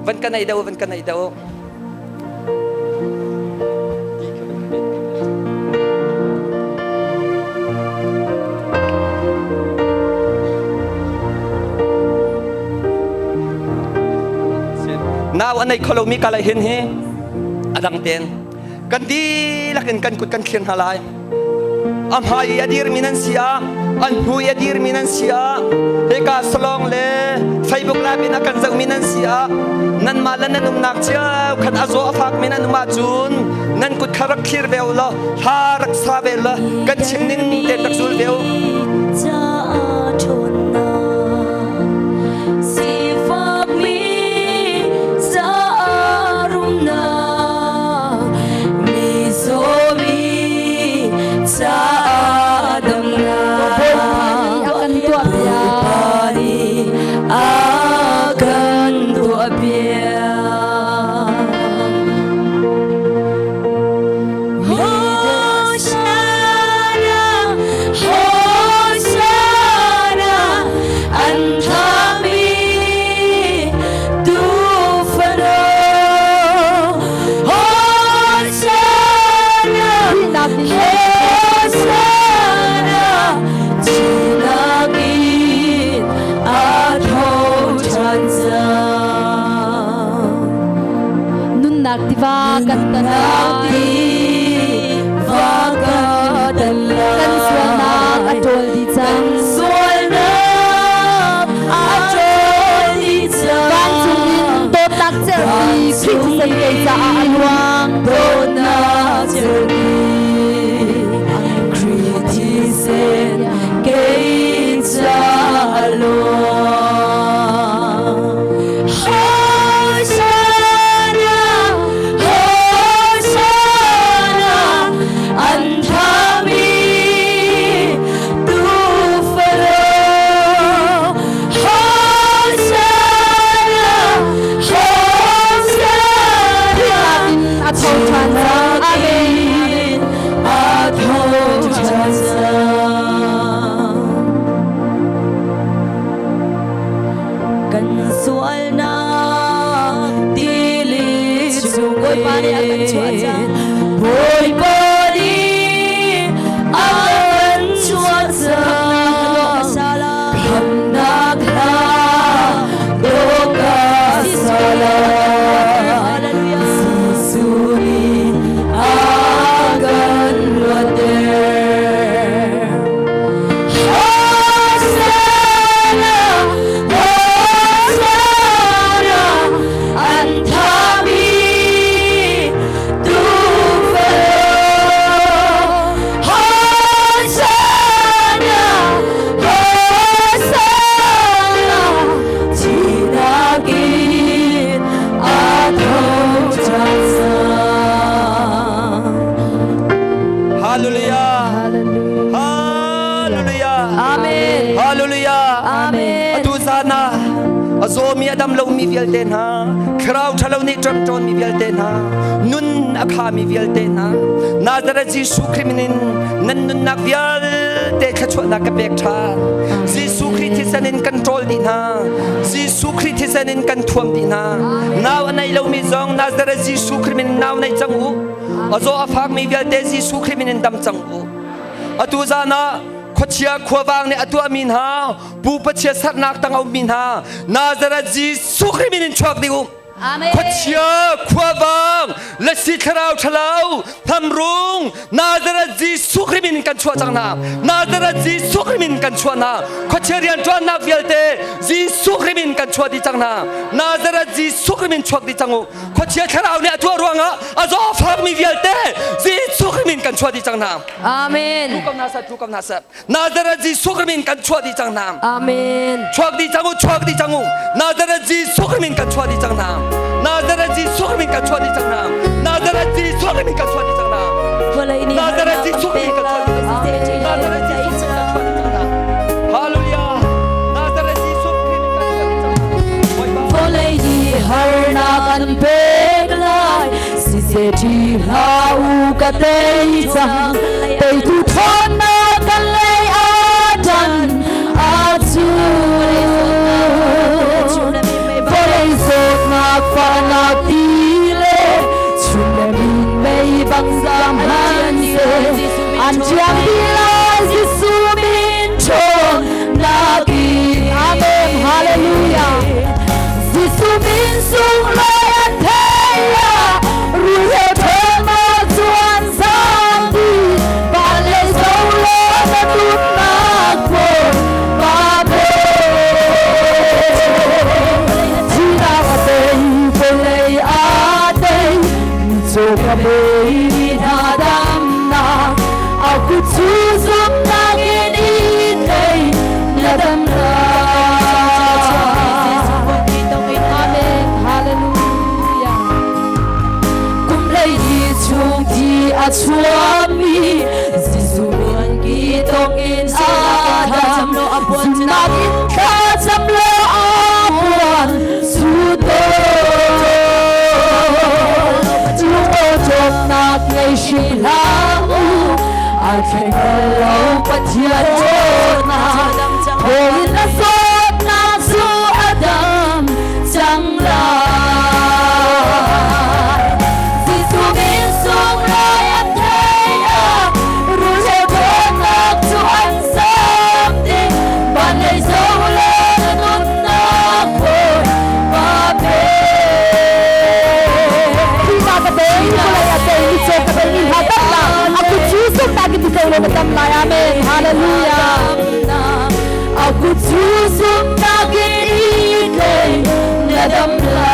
Van ka naih deuh, van ka naih deuh. Nau a nei kho lomi ka lai hin hi a dang ten kan dihlak in kan kut kan thlir hna lai. A hmai i a dirmi nan si ah, an hnu i a dirmi nan si ah, hika salong le Facebook live in a kan zohmi nan si ah, nanmah le nan umnak cio khan a zaw a fakmi nan um ahcun nan kut kha rak thlir ve u law hla rak sa ve law kan chim ning te rak zul ve u. Sifakmi caah rumnak Mizaw-mi caah damnak A kan tuahpiak. Bawipa nih a kan tuahpiak. Hosanna, Hosanna, an thahmi tuufano. Hosanna, Hosanna, thihnak in a tho ṭhan cang. Nunnak tiva kan tan Nunnak lai. tiva kan tan lai. Kan sualnak a ṭawl dih Kan cang. sualnak a ṭawl dih cang. Vancung in dawtnak cerhti Khrih thisen kei caah a luang. Dawtnak cerhti Khrih thisen kei caah a luang. Hosanna, Hosanna, an thahmi tuufalo. Hosanna, Hosanna, Thihnak in a tho ṭhan cang. Amen. a tho ṭhan cang. Kan sualnak tili chung Bawipa nih a kan chuah cang. Bawipa nih a kan chuah cang. Khamnak hla dawh ka sa lai. Jesuh nih a kan luatter. Hosanna, Hosanna, an thahmi tuufalo. Hosanna, Hosanna, thihnak in a tho ṭhan cang. Hallelujah. Hallelujah. Amen. Hallelujah. Amen. Atu zan ah a zawmi a dam lomi vialte hna, thlarau ṭhalo nih ṭamṭawnmi vialte hna, nun a khami vialte hna, Nazareth Jesuh Khrih min in nan nunnak vialte thluachuahnak ka pek ṭhan. Jesuh Khrih thisen in kan ṭawl dih hna. Jesuh Khrih thisen in kan thuam dih hna. Nau a nei lomi zong Nazareth Jesuh Khrih min in nau nei cang u. A zaw a fakmi vialte Jesuh Khrih min in dam cang u. Atu zan ah khuachia khuavang nih a tuahmi hna pupa chiatsernak tang a ummi hna Nazareth Jesuh Khrih min in chuak dih u. Amen. Khuachia khuavang lasi thlarau ṭhalo hnamrung Nazareth Jesuh Khrih min in kan chuah cang hna. Nazareth Jesuh Khrih min in kan chuah hna. Khuachia rianṭuannak vialte Jesuh Khrih min in kan chuah dih cang hna. Nazareth Jesuh Khrih min chuak dih cang u. Khuachia thlarau nih a tuah ruangah a zaw fakmi vialte Jesuh Khrih min kan chuah dih cang hna. Amen. Thu ko hna seh, thu ko hna seh. Nazareth Jesuh Khrih min kan chuah dih cang hna. Amen. Chuak dih cang u, chuak dih cang u. Nazareth Jesuh Khrih min kan chuah dih cang hna. Nazareth Jesuh Khrih min kan chuah dih cang hna. Nazareth Jesuh Khrih min kan chuah dih cang hna. Vawlei nih Nazareth harnak Jesuh an Khrih min pek kan chuah dih lai. cang hna. Nazareth Jesuh Khrih min kan chuah dih cang hna. Hallelujah. Nazareth Jesuh Khrih min kan chuah dih cang hna. Bawipa. Vawlei nih harnak an pek lai siseh ṭih hlah u ka tei cang teitu ṭhawnnak kan lei a ṭan a cu vawlei zawtnak a chuakmi Jesuh min ki tong in a dam. Zumnak in thlacam law a puan su Lungawṭawmnak ngei hri hlah u, ai thleng bal lo Pathian ṭhawnnak. Thawngin a zawtnak cu a dam cang lai. Jesuh min sunglawi an thei ah, rul he ṭhawnnak cu an zam ding. Van lei zoh law na nunnak Bawipa pe. Khrihfa ka pe, vawlei a pe, mitcaw ka pe, mi hna tam la. A kut cu zumhnak in ti ko law na tam lai. Amen. Hallelujah. A kut cu zumhnak in i tlei na dam lai.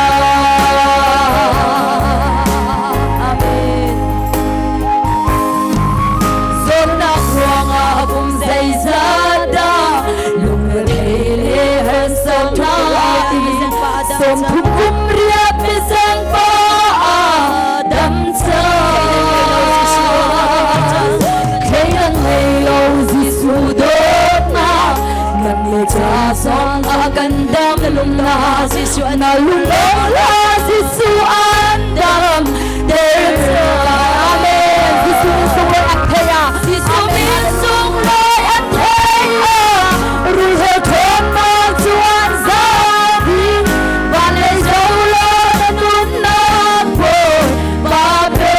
Amen. Zawtnak ruangah kum zeizat dah lungrethei le harsatnak 30 kum riat miseng pa dam cang. Thleidan ngei lo Jesuh dawtnak nang le ca zong a kan dam na na lung la Jesuh an dam der Amen. Jesuh min sunglawi an thei ah. Jesuh min sunglawi an thei ah rul he ṭhawnnak cu an zapi van lei zoh law na nunnak Bawipa pe.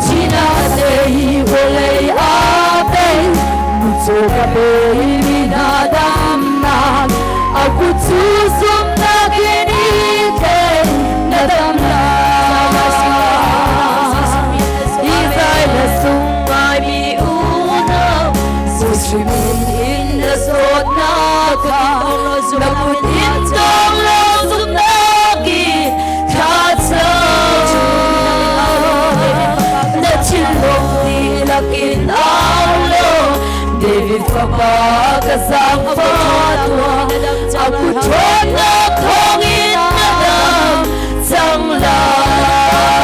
Thihnak a tei vawlei a tei mitcaw ka pe mi hna damnak a kut cu zumhnak in i tlei na dam lai. Israel sung ngaimi unau Jesuh min in na zawtnak kha na kut in tawng law zumhnak in thlacam. Na thinlung dihlak in au law David fapa ka zaangfah tuah a kut ṭhawnnak thawngin na dam cang lai.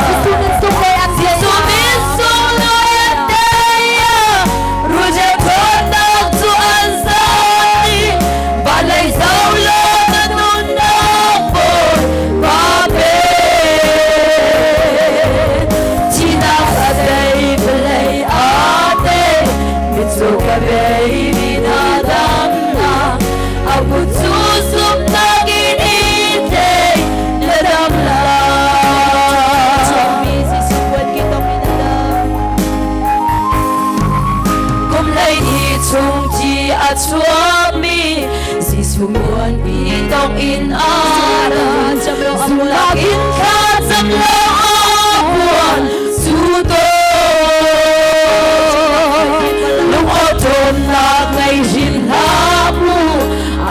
Jesuh min sunglawi an thei Jesuh min sunglawi an thei ah rulhreu ṭhawnnak cu an zan i van lei zoh law na nunnak Bawipa pe. Thihnak a tei vawlei a tei mitcaw ka bei mi hna damnak a kut cu zumhnak in i tlei na dam lai. Kum 12 chung thi a chuakmi Jesuh muanpi tong in a ra zumhnak in thlacam law a puan cu lungawṭawmnak ngei hrim hlah mu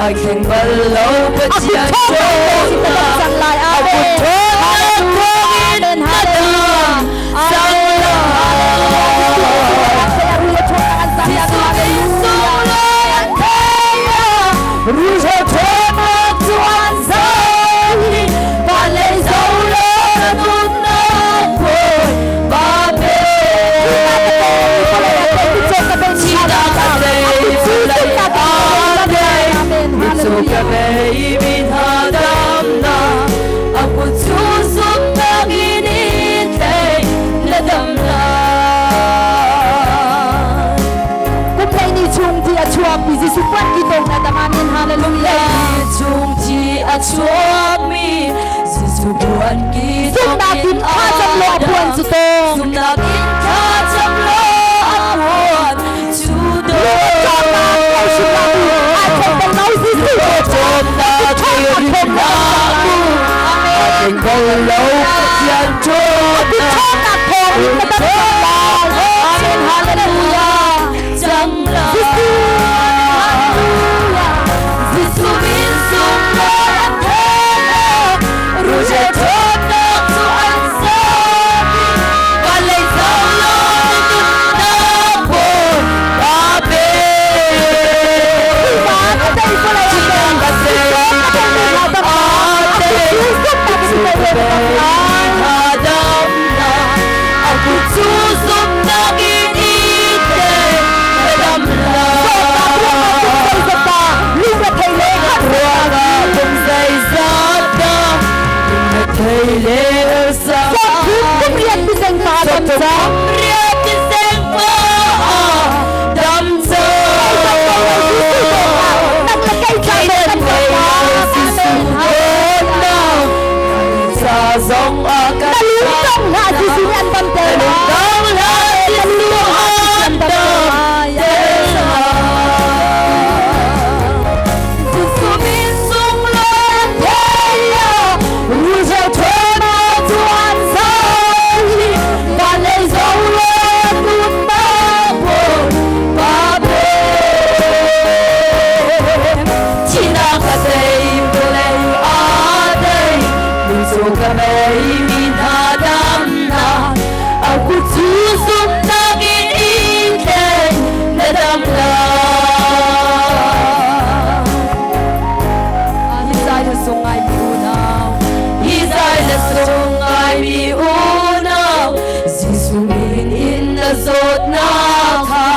ai thleng bal lo A kut Pathian ṭhawnnak in na dam cang lai. a kut Amen. ṭhawnnak thawngin Amen. na Hallelujah. dam cang lai. Jesuh min sunglawi an thei ah rulhreu ṭhawnnak cu an zai van lei zoh law na nunnak Bawipa pe. Thihnak a tei vawlei a tei mitcaw ka bei mi hna damnak a kut cu zumhnak in i tlei na dam lai. Kum 12 chung thi a chuakmi Jesuh puan ki tong na dam. Amen. Hallelujah. Kum 12 chung thi a chuakmi Jesuh puan ki Zumhnak in thlacam law a puan cu tawng. Zumhnak in thlacam law a puan cu Lungawṭawmnak ngei hrim hlah u. Ai thleng bal lo Jesuh. Lungawṭawmnak ngei hrim hlah u. Ai thleng bal lo Pathian A kut ṭhawnnak. ṭhawnnak thawngin na dam cang lai. Amen. Hallelujah. Cang lai. Jesuh. Hallelujah. Jesuh min sunglawi an thei ah rulhreu ṭhawnnak cu an zapi van lei zoh law na zong a kan Na lung dong hlah Jesuh nih an damter Na lung dong hlah Jesuh an damter Jesuh min sunglawi an thei Rulhreu ṭhawnnak cu an zai Van lei zoh law nunnak Bawipa pe Thihnak a tei vawlei aa tei Mitcaw ka mei mi hna damnak A kut cu zumhnak in i thleng na dam lai. Hi zai na sung ngai mi unau, hi zai na sung ngai mi unau, Jesuh min in na zawtnak kha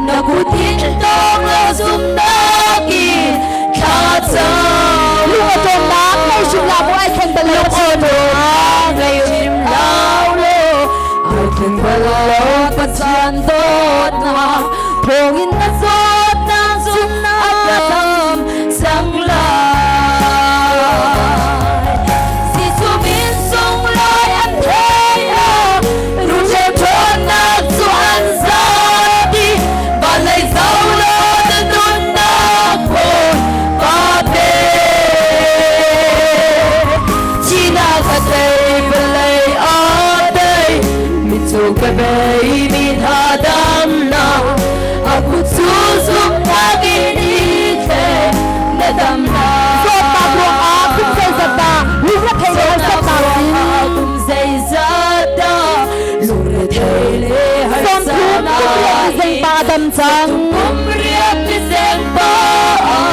na kut in tawng law zumhnak in thla cam. Lung a ṭawnnak ngei hrim la maw ai thleng bal lo. Lung a ṭawnnak ngei hrim lao law ai thleng bal lo Pathian dawtnak thawngin na zawtnak zumhnak a dam cang lai. Jesuh min sunglawi an thei ah rulhreu ṭhawnnak cu an zapi van lei zoh law na nunnak Bawipa pe. Thihnak a tei vawlei a tei mitcaw ka bei mi hna damnak a kut cu zumhnak in i thleng na damnak. Zawtnak ruangah kum zeizat dah lungrethei le harsatnak in kum zeizat dah lungrethei le 30 kum riat mizeng pa a dam cang. Kum riat mizeng pa a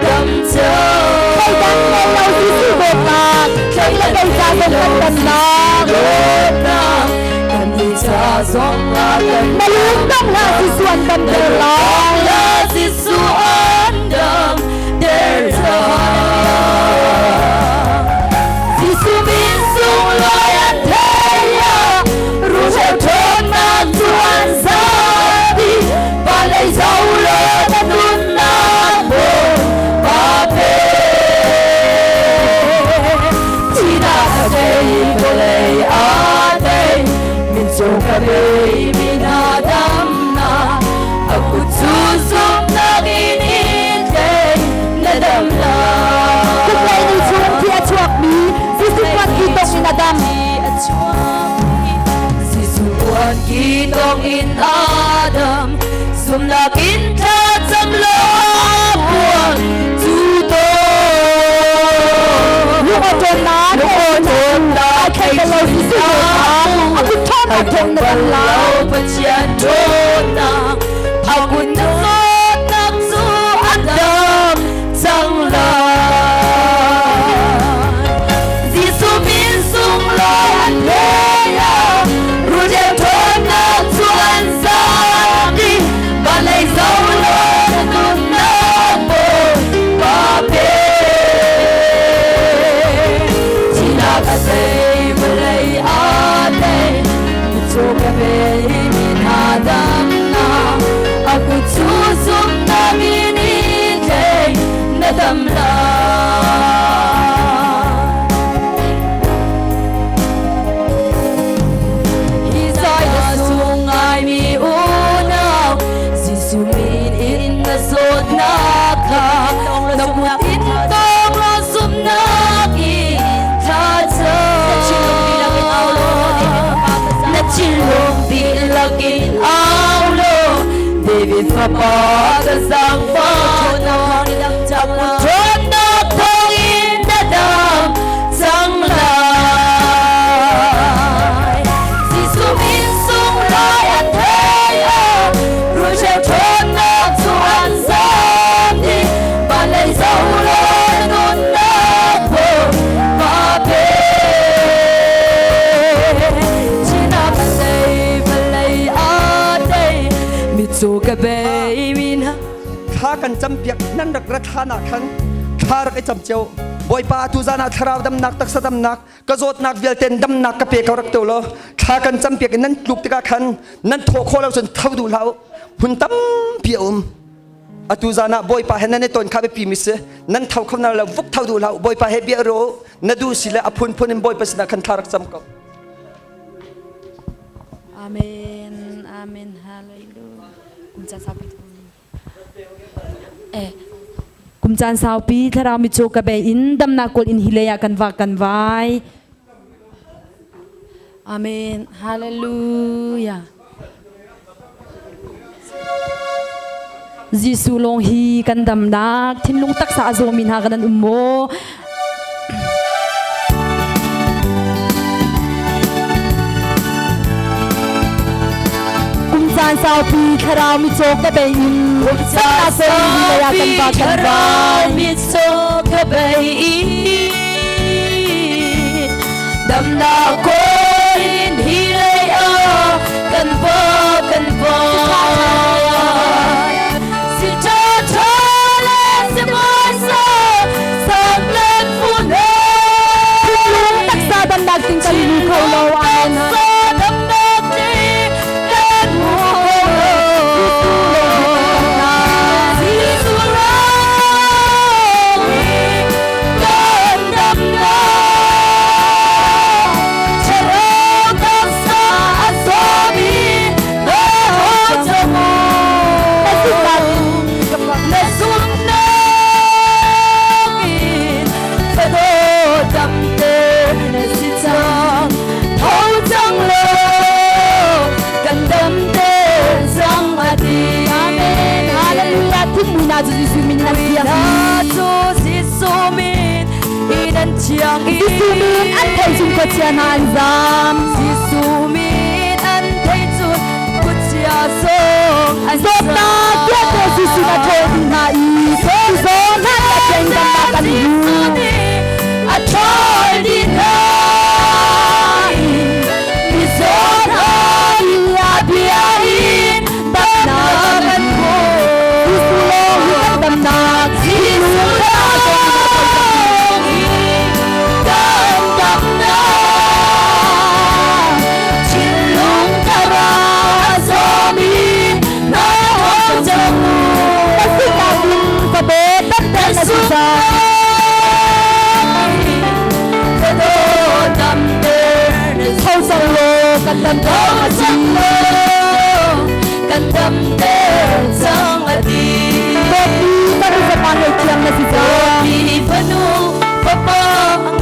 dam cang. Thleidan ngei lo Jesuh dawtnak, kei le kei ca zong kan damnak. Dawtnak, kan ni ca zong ah kan Na lung dong hlah Jesuh an damter lai. Jesuh an damter Jesuh min sunglawi an thei ah rulhreu ṭhawnnak cu an zapi van lei zoh law na nunnak Bawipa pe. Thihnak a tei vawlei a tei mitcaw ka bei mi hna damnak a kut cu zumhnak in in tlei na dam lai. Kutlei ni chung thi a chuakmi Jesuh puan ki tong in a dam. Jesuh puan ki tong in a dam zumhnak in thlacam law puan cu to. Lung a ṭawnnak Lung-aw-ṭawnnak ai thleng bal lo Jesuh dawtnak a kut ṭhawnnak thawng na dam lai. Pathian ṭhawnnak a kut na zawtnak cu a dam cang lai. Jesuh min sunglawi an lei ah rulhreu ṭhawnnak cu an zapi van lei zoh law na nunnak Bawipa pe. Thihnak a tei vawlei a tei mitcaw ka bei mi hna damnak a kut cu zumhnak in i tlei na dam lai. Hi zai na sung ngaimi unau Jesuh min in na zawtnak kha na kut in tawng law zumhnak in thla cam. Na thinlung dihlak in au law David fapa ka zaangfah A kut ṭhawnnak thawngin na dam cang lai. Jesuh min sunglawi an thei ah rulhreu ṭhawnnak cu an zam dih. Van lei zoh law na nunnak Bawipa pe. Thihnak a tei, vawlei a tei, mitcaw ka bei mi hna. Thla kan campiak nan rak rat hlan ah khan thla rak i cam cio. Bawipa tuzan ah thlarau damnak taksa damnak ka zawtnak vialte damnak ka pe ko rak to law thla kan campiak in nan tluk tikah khan nan thawh khawh lo cun tho duh hlah u hmun tampi a um atu zan ah bawipa he nan i ton kha biapi mi si nan tho kho na lo vuk tho duh hlah u bawipa he bia ro. Na duh si le a phunphun in Bawipa sinah khan thla rak cam ko. Amen. Amen. Hallelujah. Kum caan saupi eh kum caan saupi thlarau mi cu ka bei in damnak kawl in hi lei ah kan vak kan vai. Amen. Hallelujah. Jesuh lawng hi kan damnak thinlung taksa a zawmi hna kan an um maw? Kum caan saupi thlarau mitcaw ka bei in Caan saupi thlarau mitcaw ka bei in Damnak kawl in hi lei ah kan va kan va Si ṭha ṭha le si hmaisa sang le phun he Thinlung taksa damnak ding kan hmu kho lo amen. Taksa damnak ding kan hmu kho lo. Jesuh lawng hi kan damnak. Thlarau taksa a zawmi na cang Na zumhnak in fano damter na si cang. Tho cang law kan damter cang a ti. Amen. Hallelujah. Thinmui na cu Jesuh min in an thiang. Na cu Jesuh min in an thiang i Jesuh min an thei cun khuachia hna an zam. Jesuh min an thei cun khuachia zong an Zawtnak vialte Jesuh na ṭhawl dih hna i mizaw hna nih a thiang damnak an hmu. A ṭhawl dih hna i mizaw hna nih a bia in damnak an hmu. Jesuh lawng hi kan damnak. Jesuh lawng hi kan damnak. Thinlung thlarau a zawmi na hawng cang u. Na zumhnak in ka dawt damter na si cang. Tho cang law kan damter a si. Kan damter cang a ti. Dawtmi fanu fapa ngeihthiam na si cang. Dawtmi fanu fapa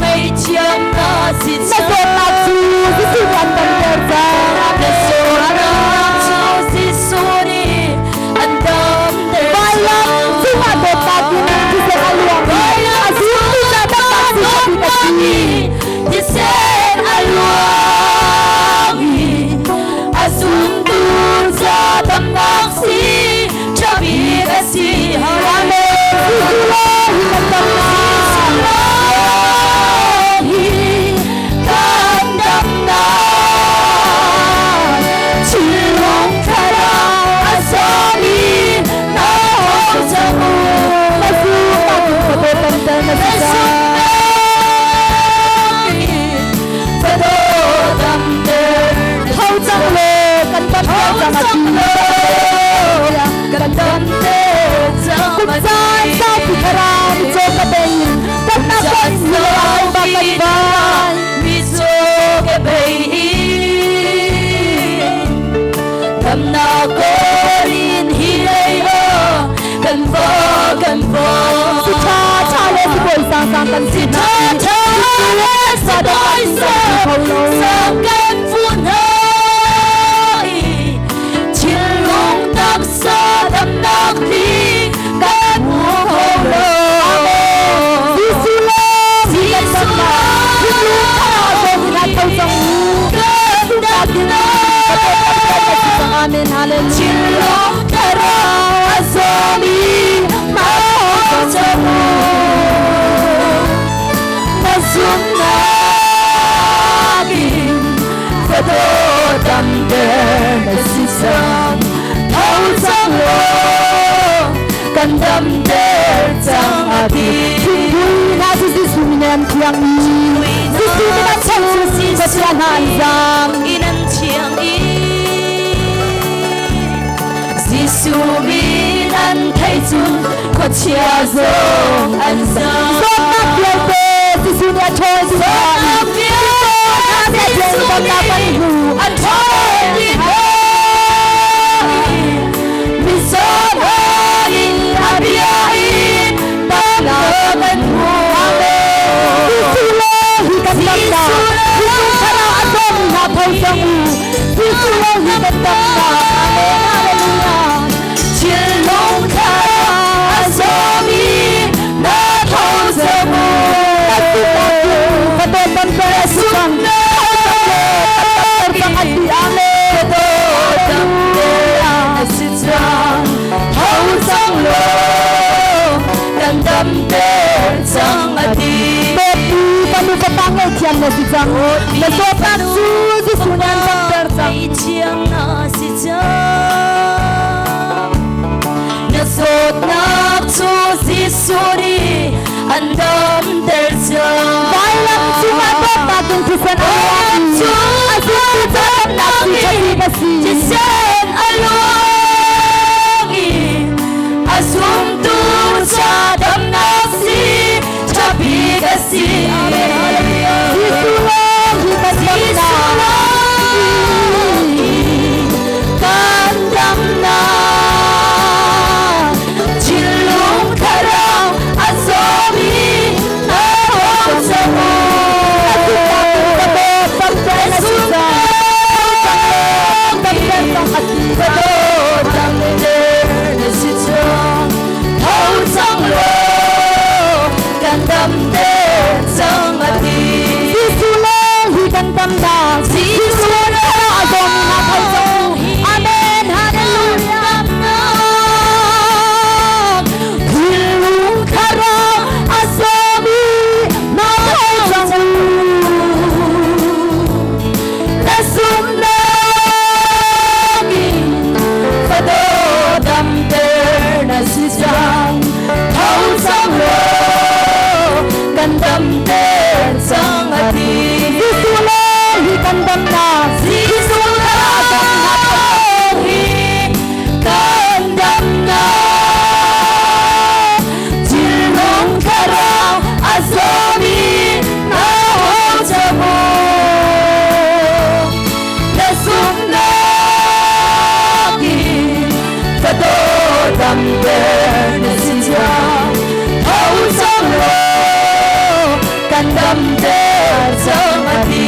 ngaihthiam na si Na cang. zawtnak cu Jesuh nih an damter cang. Na zawtnak cu Jesuh nih an damter Vailam cang. cungah dawtnak in thisen a luang i a zumtu ca damnak si kha a si. Thisen a luang i a zumtu ca damnak si ṭha bik a si. Amen. Jesuh lawng hi kan damnak. Jesuh lawng hi kan damnak. Thinlung thlarau a zawmi na hawng cang u. Na zumhnak in ka dawt damter na si cang. Tho cang law kan damter cang a ti. Kum caan saupi thlarau mitcaw ka bei in damnak kan hmu lo ah kan va kan vai. Si ṭha ṭha le si bawi sang sang kan si hna i sa damnak ding kan hmu kho lo. Kan Thinlung taksa damnak ding kan hmu kho lo. Jesuh lawng hi kan damnak. Thinlung thlarau zawng in a tho cang u. Kan damnak. Ka dawt damter na si cang. Amen. Hallelujah. Thinlung thlarau a zawmi na hawng cang u. Na zumhnak in fado damter na si cang. Tho cang law kan damter cang a ti. Thinpui na cu Jesuh min in an thiang i Jesuh min an chang cu khuachia hna an zam. In an thiang i Jesuh min an thei cun khuachia zong an zam. Zawtnak vialte Jesuh nih a ṭhawl ti hna. Jesuh nih a ṭhawl ti hna. Mizaw hna in a bia in damnak kan hmu. Jesuh le hi kan damnak. Jesuh thlarau a dawmi hna tho cang u. Jesuh le hi kan damnak. Amen. Hallelujah. Thinlung thlarau a zawmi na tho cang u. Na zumhnak in va dawt damter a si cang. Damter cang a ti. Amen. Hallelujah. Na si cang. Tho cang law kan damter cang a ti. Dawtmi fanu fapa ngaihthiam na si cang. Na zawtnak cu Jesuh nih an damter cang. Ngaihthiam na si cang. Na zawtnak cu Jesuh nih an damter cang. Vailam cungah dawtnak in thisen a luang i a zumtu ca damnak cu ṭhabik a si. Thisen a luang i a zumtu ca damnak si ṭhabik a si. Amen. Hallelujah. Jesuh lawng hi kan Jesuh damnak. lawng hi kan damnak. Thinlung thlarau a zawmi na thawng cang u. Na zumhnak in va dawt damter na si cang. Damter cang a ti. Va dawt damter na si cang. Tho cang law kan damter cang a ti. Jesuh lawng hi kan damnak. Jesuh thlarau a zawmi hna tho cang u. Amen. Hallelujah. Thinlung thlarau a zawmi na tho cang u. Na zumhnak in va dawt damter na si cang. Tho cang law kan damter cang a ti. Jesuh lawng hi kan damnak. Jesuh lawng hi kan damnak. Thinlung thlarau a zawmi na hong cang u. Na zumhnak in va dawt damter na si cang. Tho cang law kan damter cang a ti.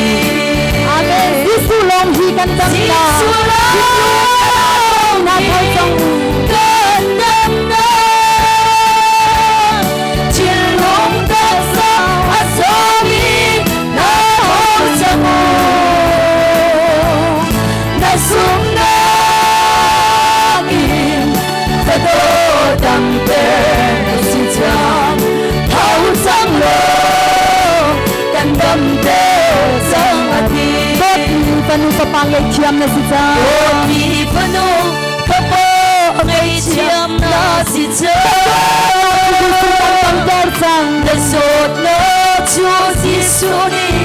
Amen. Jesuh lawng hi kan damnak. Jesuh lawng Na tho cang u. kan damnak. Thinlung taksa a zawmi na hong cang u. Na zumhnak in va dawt damter na si cang. Tho cang law kan damter cang a ti. Dawtmi fanu fapa ngaihthiam na si cang. Dawtmi fanu fapa ngaihthiam na si cang. Jesuh kan damter cang. Na zawtnak cu Jesuh nih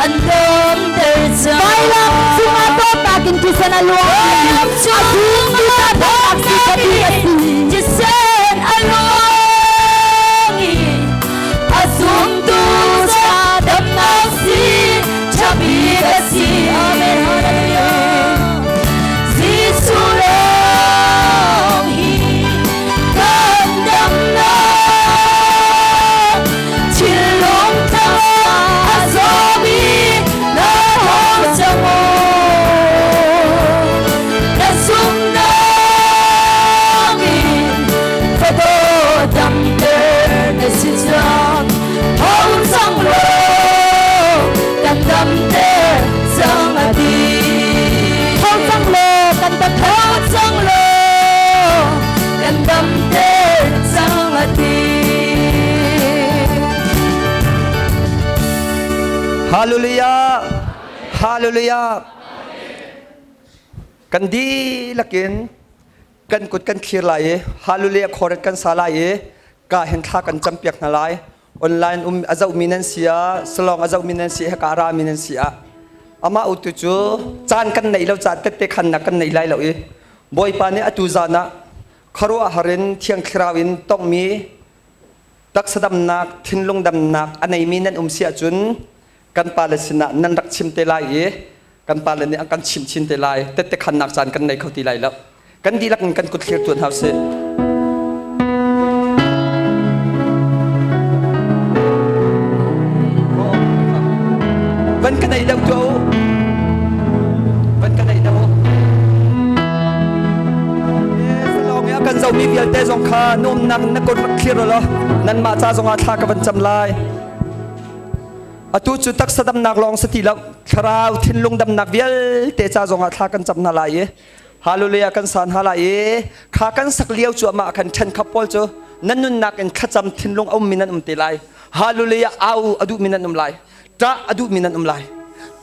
an damter cang. Vailam cungah dawtnak in thisen a luang i Vailam a zumtu ca damnak si ṭhabik a si. Thisen a luang i a zumtu ca damnak si ṭhabik a si. Amen. Hallelujah. Jesuh lawng hi kan damnak. Thinlung thlarau a zawmi na hong cang u. Na zumhnak in va dawt damter na si cang. Tho cang law kan damter cang a ti. Tho cang law kan damter. Tho cang law kan damter cang a ti. Hallelujah. Hallelujah. Kan dihlak in kan kut kan thlir lai i Hallelujah chorus kan sa lai i ka hin thla kan campiak hna lai. Online um a zohmi nan si ah, salong a zohmi nan si ah, hika a rami nan si ah. Amah utu cu caan kan neih lo caan tette khannak kan nei lai lo i Bawipa nih atu zan ah khuaruahhar in Thiang Thlarau in tongmi Taksa damnak, thinlung damnak a neimi nan um si ahcun kan pale sinah nan rak chim te lai i kan pale nih an kan chim chin te lai. Tette khannak caan kan nei kho ti lai lo. Kan dihlak in kan kut thlir tuan hau sih. Van ka nei deuh tuah u. Van ka nei deuh u. Salawng i a kan zohmi vialte zong kha nuamnak na kut rak thlir law nanmah ca zongah thla ka van cam lai. Atu cu taksa damnak lawng si ti lo, thlarau thinlung damnak vialte ca zongah thla kan cam hna lai i Hallelujah kan san hna lai i kha kan sak lio cu amah khan ṭhen khap pawl cu nan nunnak in thlacam thinlung a ummi nan um te lai. Hallelujah au a duhmi nan um lai. Ṭah a duhmi nan um lai.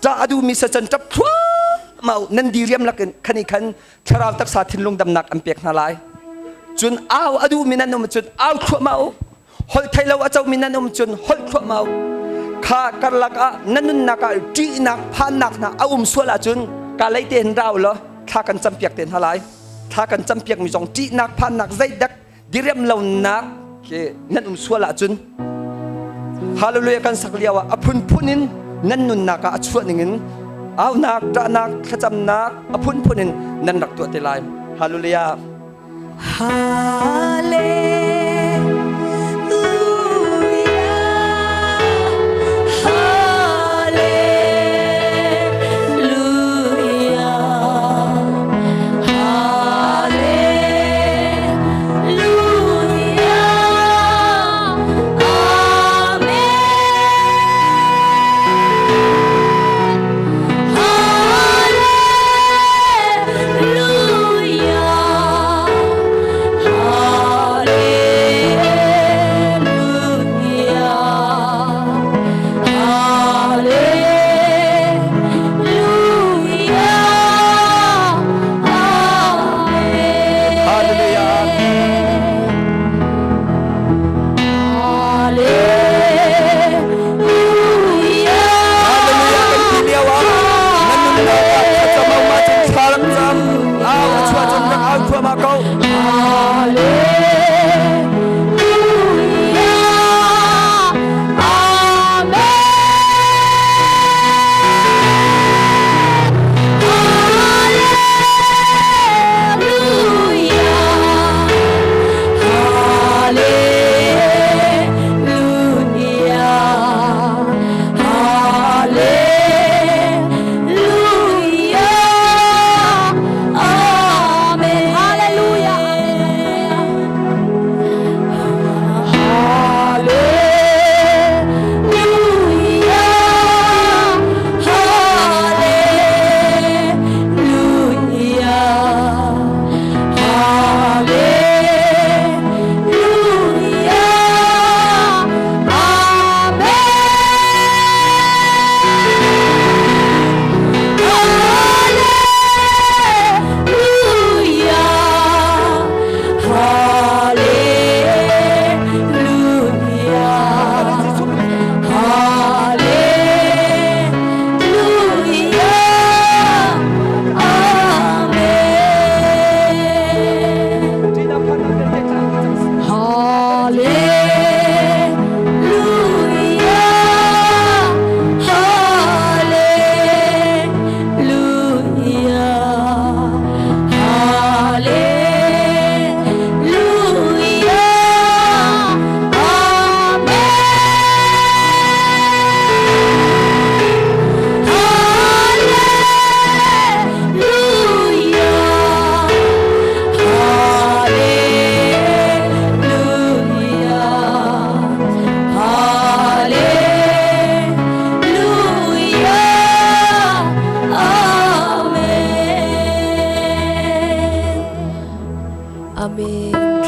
Ṭah a duhmi sacan ṭap thluahmah u. Nan diriam lakin khan i khan thlarau taksa thinlung damnak an pek hna lai. Cun au a duhmi nan um cun au thluahmah u. Holh thei lo a comi nan um cun holh thluahmah u. Kha karlak ah na nunnak ah ṭihnak phannak hna a um sual ahcun ka lei te hin ra u law thla kan campiak te hna lai. Thla kan campiakmi zong ṭihnak phannak zeidak diriam lonak ke nan um sual ahcun Hallelujah kan sak lio ah a phunphun in nan nunnak ah a chuah ningin aunak, ṭahnak, thlacamnak a phunphun in nan rak tuah te lai. Hallelujah. Hallelujah.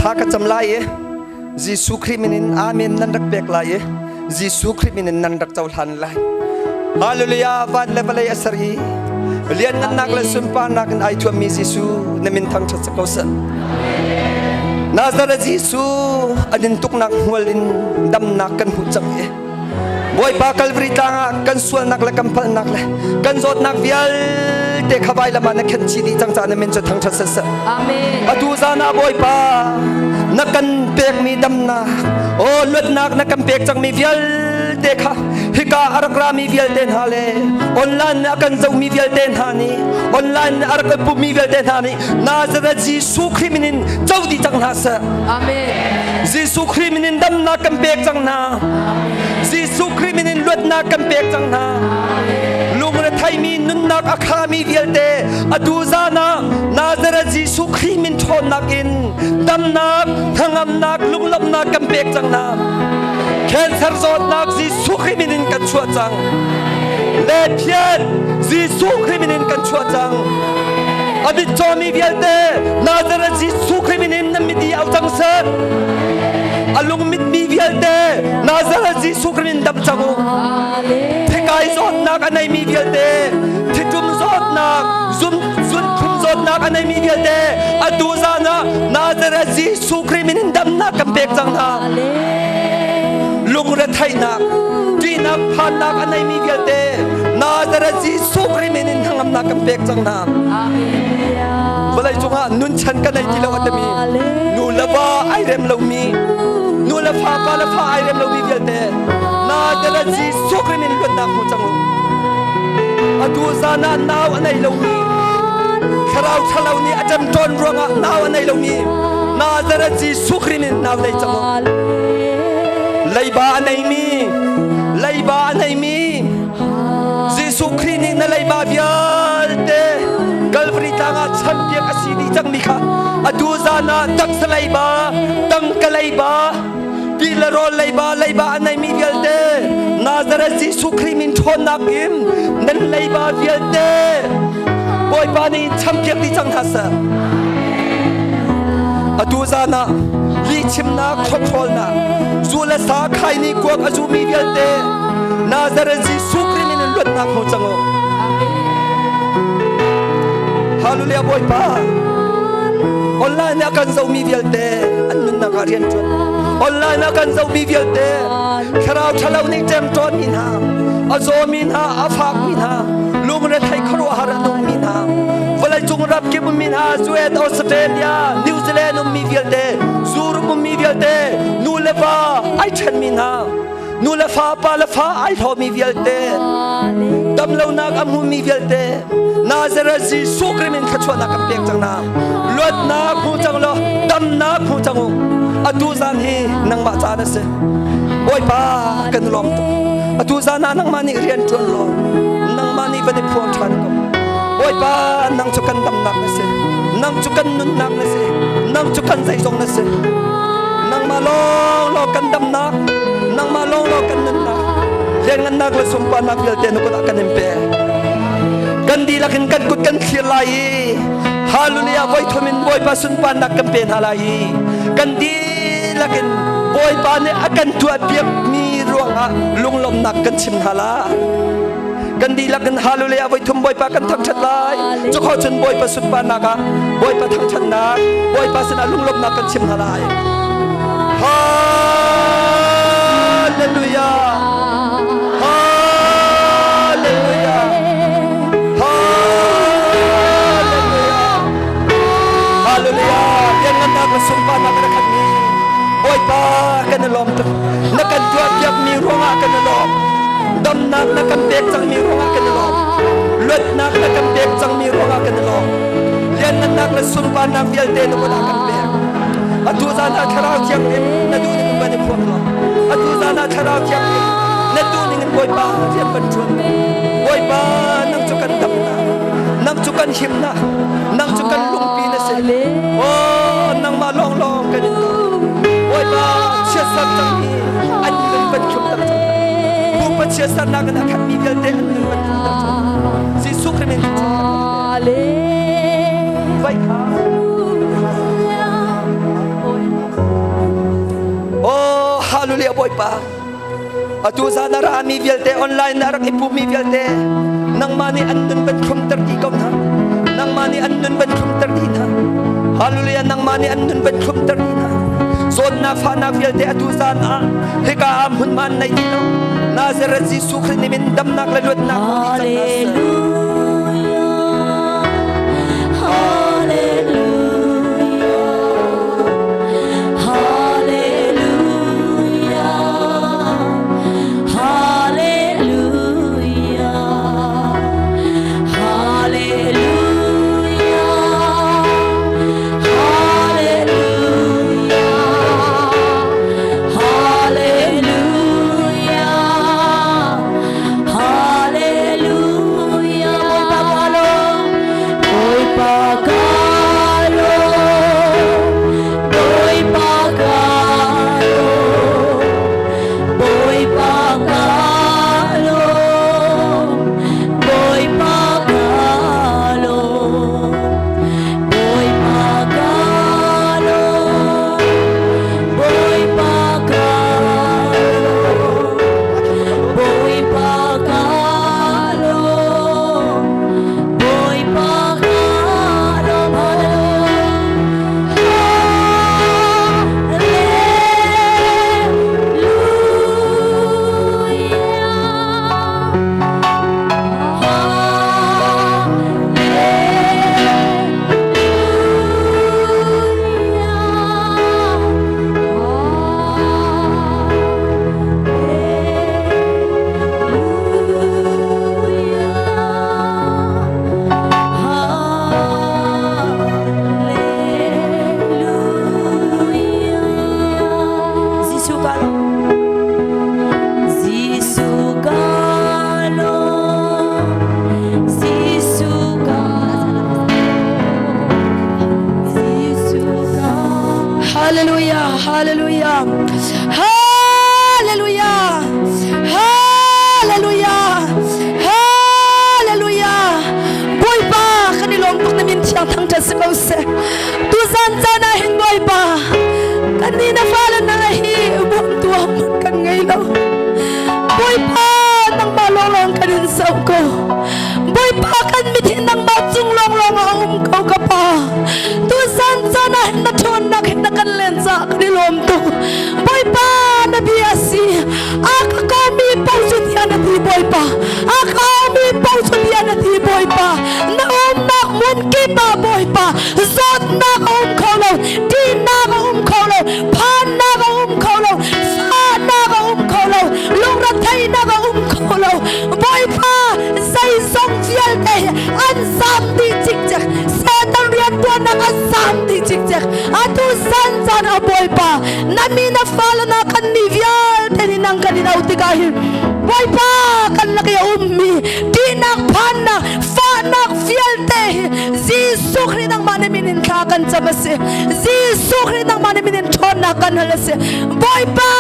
Thla ka cam lai i Jesuh Khrih min in amen nan rak pek lai i Jesuh Khrih min in nan rak cohlan lai. Hallelujah van le vawlei a ser i lianngannak le sunparnak in ai thuammi Jesuh na min thangṭhat ko seh. Nazareth Jesuh an in tuknak hmual in damnak kan hmuh cang i Bawipa Calvary tlang ah kan sualnak le kan palhnak le kan zawtnak vialte kha vailam ah na khenh chih dih cang caah na min cu thangṭhat siseh. Amen. Atu zan ah Bawipa Na kan pekmi damnak, aw luatnak na kan pek cangmi vialte kha hika a rak rami vialte hna le online a kan zohmi vialte hna nih, online a rak pummi vialte hna nih Nazareth Jesuh Khrih min in co dih cang hna seh. Amen. Jesuh Khrih min in damnak kan pek cang hna. Jesuh Khrih min in luatnak kan pek cang hna. Lungre thaimi nunnak a khami vialte atu zan ah Nazareth Jesuh Khrih min ṭhawnnak in damnak, hnangamnak, lunglawmhnak kan pek cang hna. Cancer zawtnak Jesuh Khrih min in kan chuah cang. Le phiat Jesuh Khrih min in kan chuah cang. A mitcawmi vialte Nazareth Jesuh Khrih min in nan mit i au cang seh. A lungmitmi vialte Nazareth Jesuh Khrih min dam cang u. Thikai zawtnak a neimi vialte, thitum zawtnak, zum zunthlum zawtnak a neimi vialte atu zan ah Nazareth Jesuh Khrih min in damnak kan pek cang hna. Lungretheihnak, ṭihnak, phannak a neimi vialte Nazareth Jesuh Khrih min in hnangamnak kan pek cang hna. Vawlei cungah nunchan ka nei ti lo a timi nu le va ai rem lomi, nu le fa, pa le fa ai rem lomi vialte Nazareth Jesuh Khrih min luatnak hmu cang u. Atu zan ah nau a nei lomi, thlarau ṭhalo nih a ṭemṭawn ruangah nau a nei lomi Nazareth Jesuh Khrih min nau nei cang u. Leiba a neimi, leiba a neimi Jesuh Khrih nih na leiba vialte Calvary tlang ah champiak a si dih cangmi kha atu zan ah taksa leiba, tangka leiba, ti le rawl leiba, leiba a neimi vialte Nazareth Jesuh Khrih min ṭhawnnak in nan leiba vialte Bawipa nih champiak dih cang hna seh. Atu zan ah lihchimnak, hrokhrolnak, zu le sa khaini kuak a zumi vialte Nazareth Jesuh Khrih min in luatnak hmu cang u. Hallelujah Bawipa. Online ah kan zomi vialte an nunnak ah rian ṭuan. Online ah kan zomi vialte thlarau ṭhalo nih ṭemṭawn mi hna, a zawmi hna, a fakmi hna, lungrethei khuaruahhar a nungmi hna, vawleicung ram kip ummi hna, US, Australia, New Zealand ummi vialte, Zurum ummi vialte, nu le va ai ṭhenmi hna, nu le fa, pa le fa ai hlawmi vialte, damlonak a hmumi vialte, Nazareth Jesuh Khrih min thluachuahnak kan pek cang hna. Luatnak hmu cang law, damnak hmu cang u. Atu zan hi nangmah caan a si. Bawipa kan lawm tuk. Atu zan ah nangmah nih rian ṭuan law, nangmah nih van i phuang ṭhan ko. Bawipa nang cu kan damnak na si. Nang cu kan nunnak na si. Nang cu kan zeizong na si. Nangmah lawnglawng kan damnak, nangmah lawnglawng kan nunnak, lianngannak le sunparnak vialte na kut ah kan in pek. Kan dihlak in kan kut kan thlir lai i Hallelujah voi thum in Bawipa sunparnak kan pe hna lai i kan dihlak in Bawipa nih a kan tuahpiakmi ruangah lunglawmhnak kan chim hna lai. Kan dihlak in Hallelujah voi thum Bawipa kan thangṭhat lai. Cukho cun Bawipa sunparnak ah Bawipa thangṭhatnak, Bawipa sinah lunglawmhnak kan chim hna lai. Hallelujah. Hallelujah. Hallelujah. Hallelujah. Lianngannak le sunparnak na khatmi Bawipa kan i lawm tuk. Na kan tuahpiakmi ruangah kan i lawm. Damnak na kan pek cangmi ruangah kan i lawm. Luatnak na kan pek cangmi ruangah kan i lawm. Lianngannak le sunparnak vialte na kut ah kan pek. Atu zan ah Thlarau Thianghlim na duh ning in van i phuang law. Atu zan ah Thlarau Thianghlim na duh ning in Bawipa rian van ṭuan. Bawipa nang cu kan damnak, nang cu kan himnak, nang cu kan lungpi na si. Oh, nangmah lawnglawng kan in daw. Bawipa chiatser cangmi an nun van thlumter cang. Pupa chiatsernak in a khatmi vialte an nun van thlumter cang. Jesuh Khrih min Vai kha. Oh, hallelujah Bawipa. Atu zan a rami vialte online na rak i pummi vialte nangmah nih an nun van thlumter dih ko hna. Nangmah nih an nun van thlumter dih hna. Hallelujah nangmah nih an nun van thlumter dih hna. Zawtnak fahnak vialte atu zan ah hika ah hmunhma an nei ti lo. Nazareth Jesuh Khrih nih min damnak le luatnak hmu dih cang hna seh. Hallelujah. Hallelujah. Hallelujah, hallelujah, hallelujah, hallelujah, hallelujah. Bawipa kan i lawm tuk na min thiang thangṭhat si ko seh. Tuzan caan ah hin Bawipa kan nih na fale na hi bawmtu hmanh kan ngei lo. Bawipa nangmah lawnglawng kan in zoh ko. Bawipa kan mit hi nangmah cung lawnglawng ah a um ko ka pa. Tuzan caan ah hin na ṭhawnnak hin na kan len caah kan i lawm tuk. Bawipa na bia a si. A ka komi paoh cu tiah na ti Bawipa. A ka aumi paoh cu tiah na ti Bawipa. Na umnak hmun kip ah Bawipa zawtnak a um kho lo, ṭihnak a um kho lo, phannak a um kho lo, fahnak a um kho lo, lungretheihnak a um kho lo. Bawipa zeizong vialte hi an zam dih cikcek. Satan rianṭuannak an zam dih cikcek. Atu zan caan ah Bawipa na mi na fale na kan nih vialte nih nang kan in auh tikah hin Bawipa kan lak i a ummi ṭihnak phannak fahnak vialte hi Jesuh Khrih nangmah nih min in thla kan cam a si. Jesuh Khrih nangmah nih min in ṭhawnnak kan hal a si. Bawipa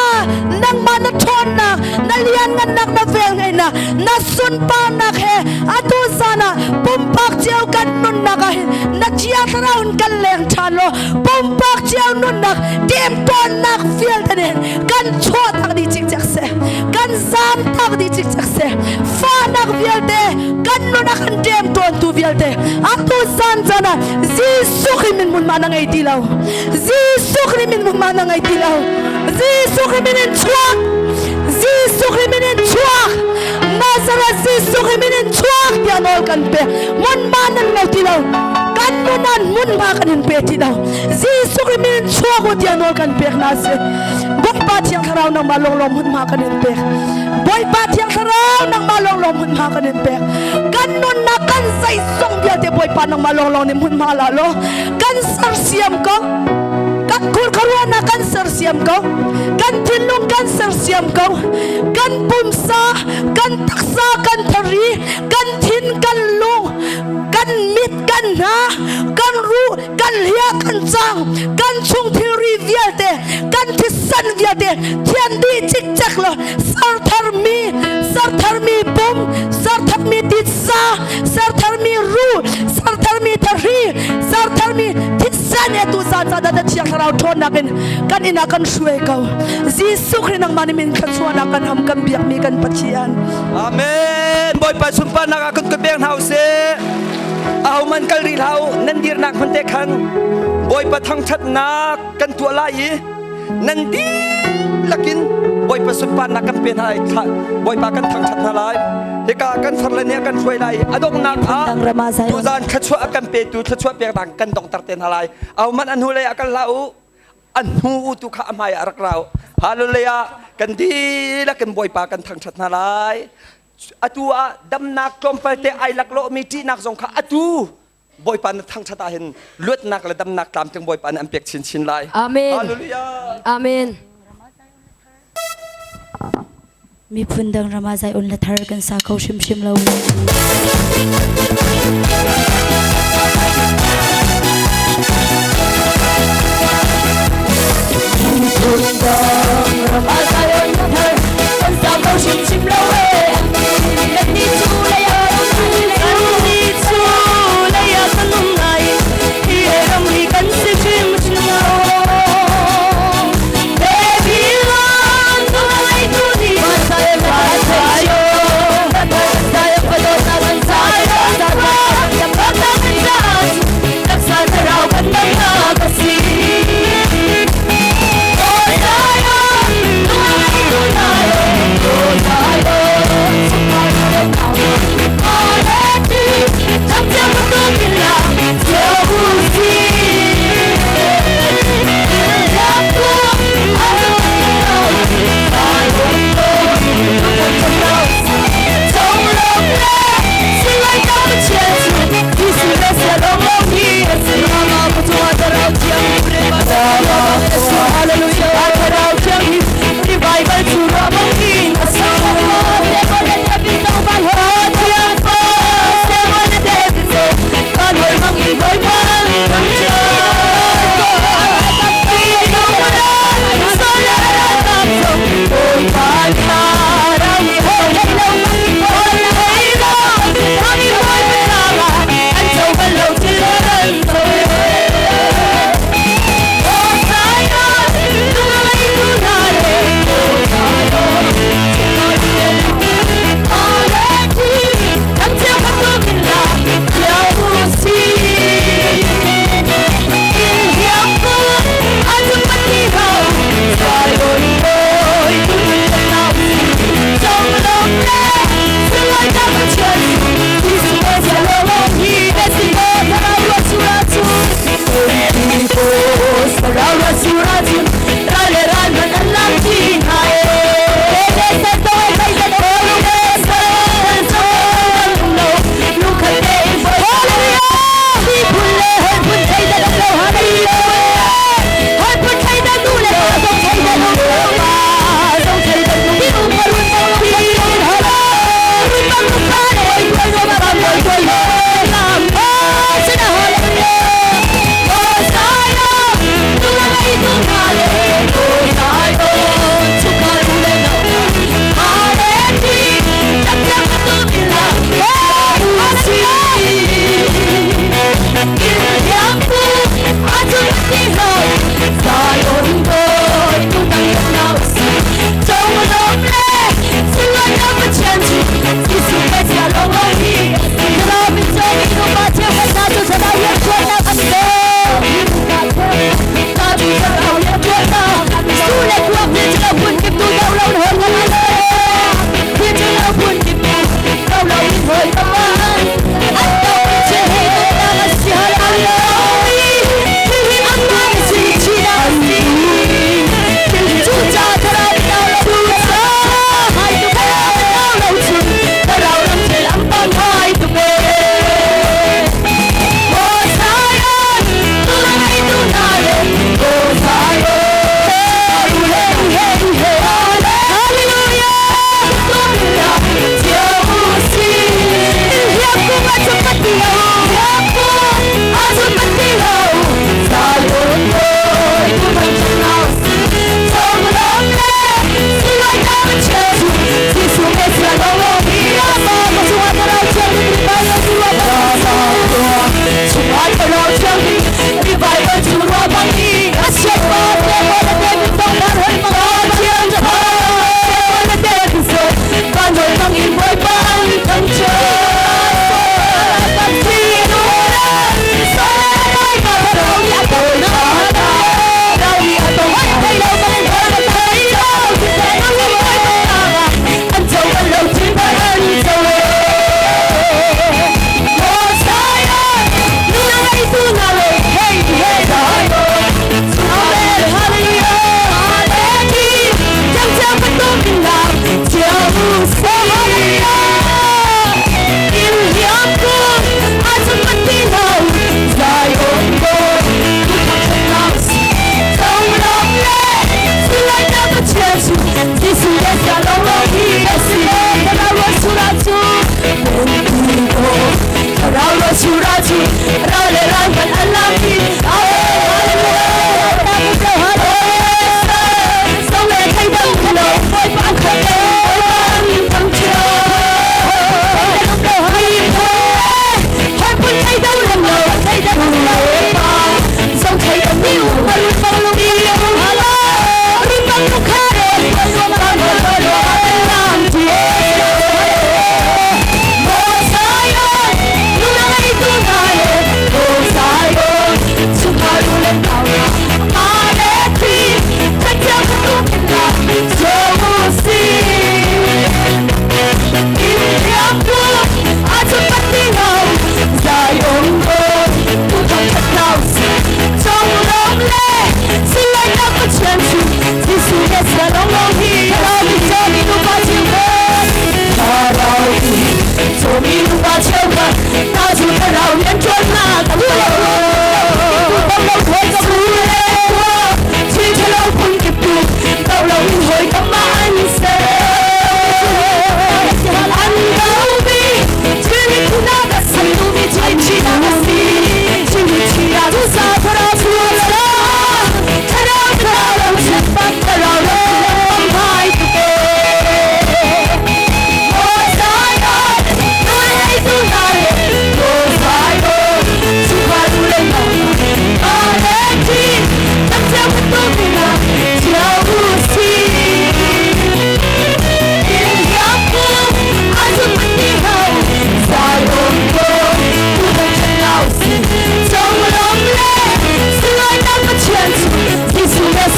nangmah na ṭhawnnak na lianngannak na velngeihnak na sunparnak he atu zan ah pumpak cio kan nunnak ah hin na Thiang Thlarau in kan leng ṭhan law pumpak cio nunnak temtuannak vialte nih kan chuahtak dih cikcek seh, kan zamtak dih cikcek seh. Fahnak vialte kan nun a kan ṭemtuantu vialte atu zan caan ah Jesuh Khrih min hmunhma na ngei ti lo. Jesuh Khrih min hmunhma na ngei ti lo. Jesuh Khrih min in chuak. Jesuh Khrih min in chuak. Nazareth Jesuh Khrih min in chuak tiah nawl kan pek. Hmunhma nan ngei ti lo. Kan nun ah hmunhma kan in pe ti lo. Jesuh Khrih min in chuak u tiah nawl kan pek hna si. Bawipa Thiang Thlarau nangmah lawnglawng hmunhma kan in pek. Bawipa Thiang Thlarau nangmah lawnglawng hmunhma kan in pek. Kan nunnak kan zeizong vialte Bawipa nangmah lawnglawng nih hmunhma la law kan sersiam ko. Kan khurkharuahnak kan sersiam ko. Kan thinlung kan sersiam ko. Kan pumsa, kan taksa, kan thari, kan thin, kan lung, kan mit, kan hna, kan ruh, kan hlia, kan cang, kan chung thilri vialte, kan thisen vialte thian dih cikcek law sertharmi, sertharmi pum, sertharmi titsa, sertharmi ruh, sertharmi thahri, sertharmi thisen he tu zan zan ah Thiang Thlarau ṭhawnnak in kan inn ah kan hruai ko. Jesuh Khrih nangmah nih min thluachuahnak kan ham kan biakmi kan Pathian. Amen. Bawipa sunparnak ah kan pek hna usih. Ahohmanh kal rih hlah u, nan dirnak hmun te khan Bawipa thangṭhatnak kan tuah lai i nan dihlak in Bawipa sunparnak kan pe hna lai. Bawipa kan thangṭhat hna lai. Hika kan farle nih a kan hruai lai. A donghnak ah tuzaan thluachuah a kan petu thluachuah peknak kan donghter te hna lai. Ahohmanh an hnulei ah kal hlah u. An hnu tu kha a hmai ah rak ra u. Hallelujah. Kan dihlak in Bawipa kan thangṭhat hna lai. Atu ah damnak tlawmpal te ai laklawhmi ṭihnak zong kha atu Bawipa na thangṭhat ah hin luatnak le damnak tlamtling Bawipa nih an pek chinchin lai. Amen. Hallelujah. Amen. Miphun dang ram ah Zion hla thar kan sa kho hrimhrim lo. Miphun dang ram ah Zion hla thar kan sa kho hrimhrim lo. Kan nih cu lei ah kan nih cu lei ah kan um lai. Hi ram hi kan si hrimhrim lo. Babylon tu ni Zion.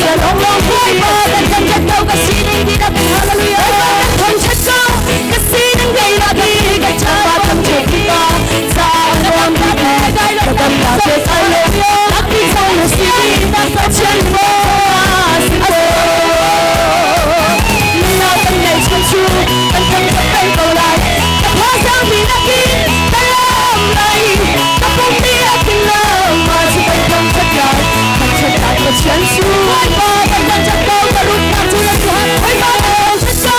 Bawipa kan thangṭhat ko ka sining dihlak in hallelujah Bawipa kan thangṭhat ko ka sining dihlak in ka Bawipa thangṭhat tikah caan nuam bik ka damnak te hallelujah Nakpi zong na si Pathian maw si ko Nunnak kan ngeih chung cu kan thangṭhat peng ko lai ka thazaang dihlak in ka lawm lai ka pum dihlak in lawm cu kan thangṭhat lai thangṭhatnak Pathian cu Bawipa kan thangṭhat ko ka rumnak cu na si Bawipa kan thangṭhat ko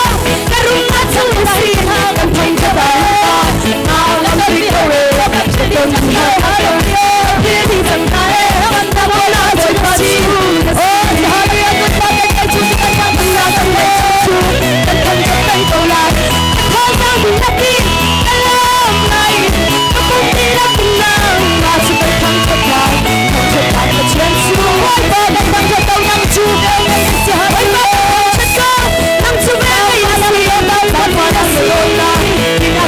ka rumnak cu na si kan thangṭhat lai na lam bik ko e ton hna cang hna e Bawipa cu Oh hallelujah Bawipa kan kan cu kan kan kan cu kan thangṭhat peng ko lai thazaang dihlak in ka lawm lai ka pum dihlak in nangmah cu kan thangṭhat lai thangṭhat lai Pathian cu Bawipa kan thangṭhat ko nang cu vel ngei na si Bawipa kan thangṭhat ko nang cu vel ngei na si Bawipa na si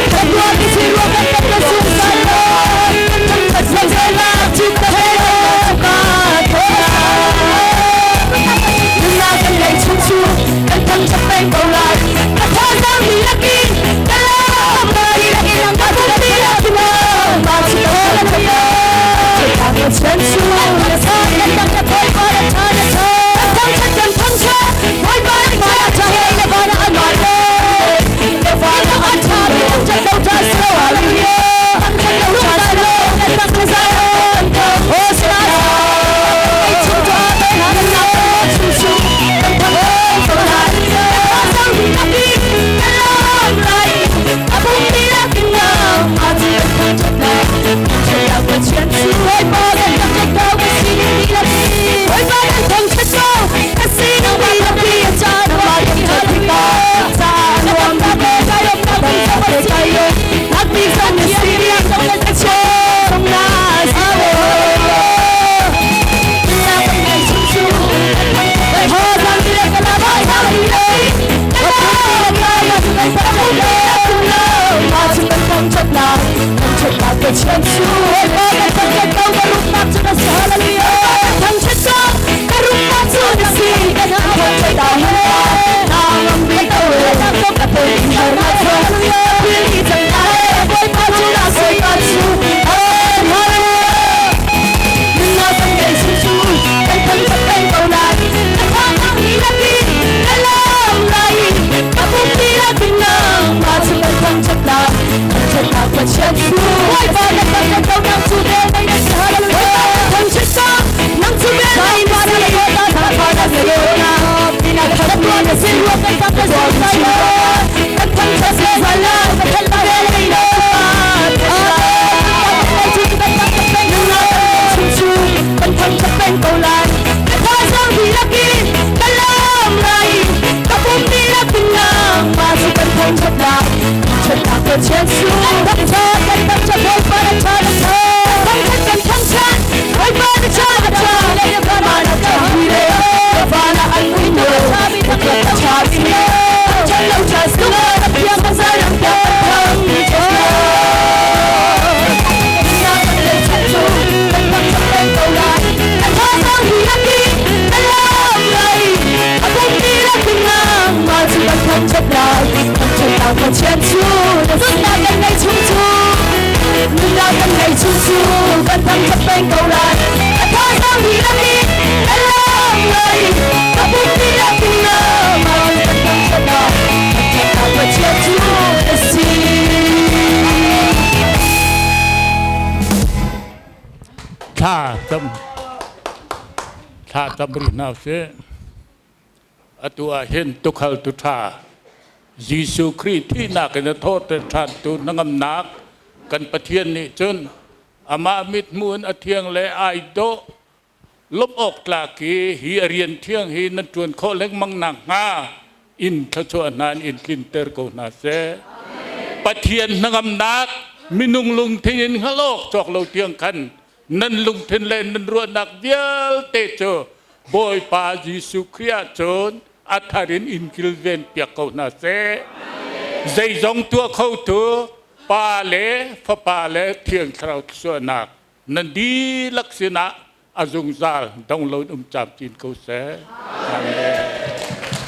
kan tuah mi thil ruang kan kan na zungzal lai kan thangṭhat zungzalnak cu ka he ka Nunnak kan ngeih chung cu kan thangṭhat peng ko lai. Ka thazaang dihlak in ka lawm lai. Ka pum dihlak in mah cu ka Pathian cu kan thangṭhat kan thangṭhat Bawipa nih ma a ṭha le van ah an van le van ah an ṭha mi thangṭhat lo ṭha si lo hallelujah thangṭhat lo ṭha si lo kan thangṭhat Oh, Thla cam thla cam rih hna usih. Atu ah hin tukhal tu ṭha Jesuh Khrih thihnak in a thawhter ṭhantu hnangamnak kan Pathian nih cun amah mithmuh in a thiang le ai dawh lawmh awk tlak i hi a rian thiang hi nan ṭuan khawh lengmang nakhnga in thluachuah hna in in tlinter ko hna seh. Pathian hnangamnak minung lungthin in hngalh awk cawk lo tiang khan nan lungthin le nan ruahnak vialte cu Bawipa Jesuh Khrih ah cun a thar in in kilven piak ko hna seh. Zeizong tuah khotu Pa le Fapa le Thiang Thlarau thluachuahnak nan dihlak sinah a zungzal dong loin um camcin ko seh. Amen.